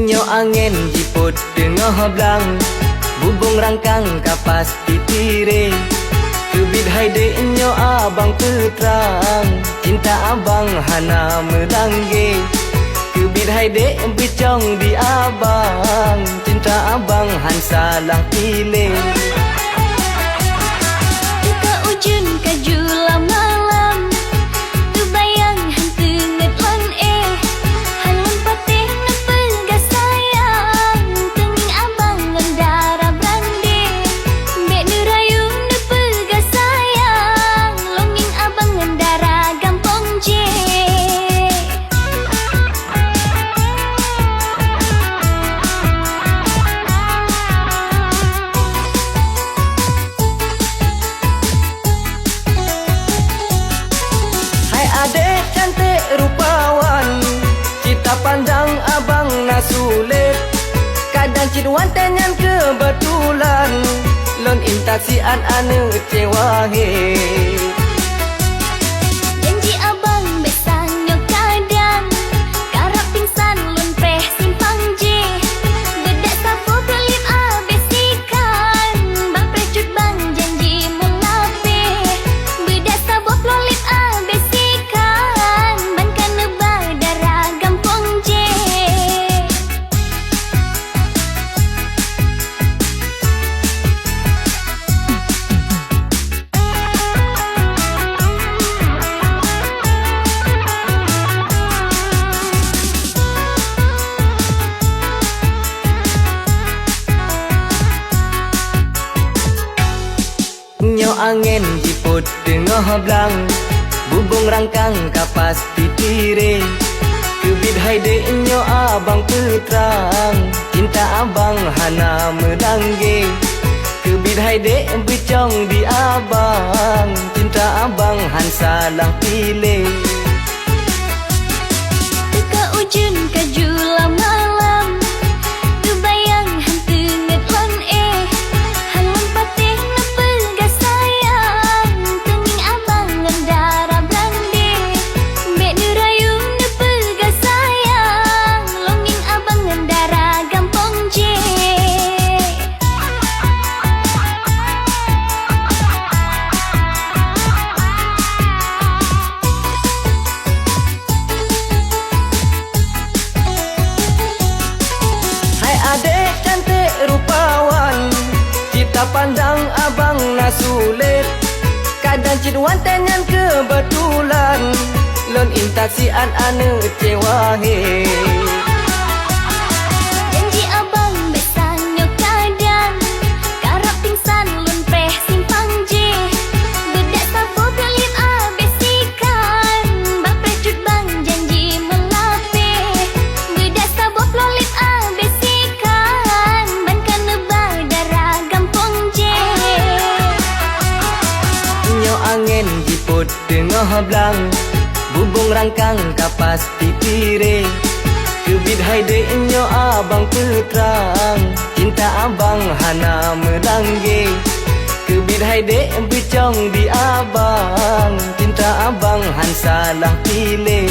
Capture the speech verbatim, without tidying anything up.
Nyoe angén jipot teungoh blang, bubông rangkang ka pasti tiré. Keubiet hai dék nyoe abang peutrang, cinta abang hana meulanggé. Keubiet hai dék beucong di abang, cinta abang han salah piléh. Teuka ujeuen ka ju lam malam, teubayang han teungeut lôn éh. Han lôn patéh neupeugah sayang, teungieng abang ngon dara Brande. Bèk neurayeuk neupeugah sayang, lôn ngieng abang ngon dara gampông jih. Hai adék cantik rupawan, cit tapandang abang na sulet. Kadang cit watèe nyan keubeutulan, lôn intat siat aneuk cewah hé. Janji abang bèk sang nyoe kadang, karab pingsan lôn preh simpang jih. Beudak saboh ploh lhèe abéh sikan, bak preh cut bang janji meulapéh. Beudak saboh ploh lhèe abéh sikan, ban ka neuba dara gampông jih. Nyoe angén jipot teungoh blang, bubông rangkang ka pasti tiré. Keubiet hai dék nyoe abang peutrang, cinta abang hana meulanggé. Keubiet hai dék beucong di abang, cinta abang han salah piléh. Teuka ujeuen ka ju lam malam, teubayang han teungeut lôn éh. Han lôn patéh neupeugah sayang, teungieng abang ngon dara Brande. Bèk neurayeuk neupeugah sayang, lôn ngieng abang ngon dara gampông jih. Hai adék cantik rupawan, cit tapandang abang na sulet. Kadang cit watèe nyan keubeutulan, lôn intat siat aneuk cewah hé. Janji abang bèk sang nyoe kadang, karab pingsan lôn preh simpang jih. Beudak saboh ploh lhèe abéh sikan, bak preh cut bang janji meulapéh. Beudak saboh ploh lhèe abéh sikan, ban ka neuba dara gampông jih. Nyoe angén jipot teungoh blang, bubông rangkang ka pasti tiré. Keubiet hai dék nyoe abang peutrang, cinta abang hana meulanggé. Keubiet hai dék beucong di abang, cinta abang han salah piléh.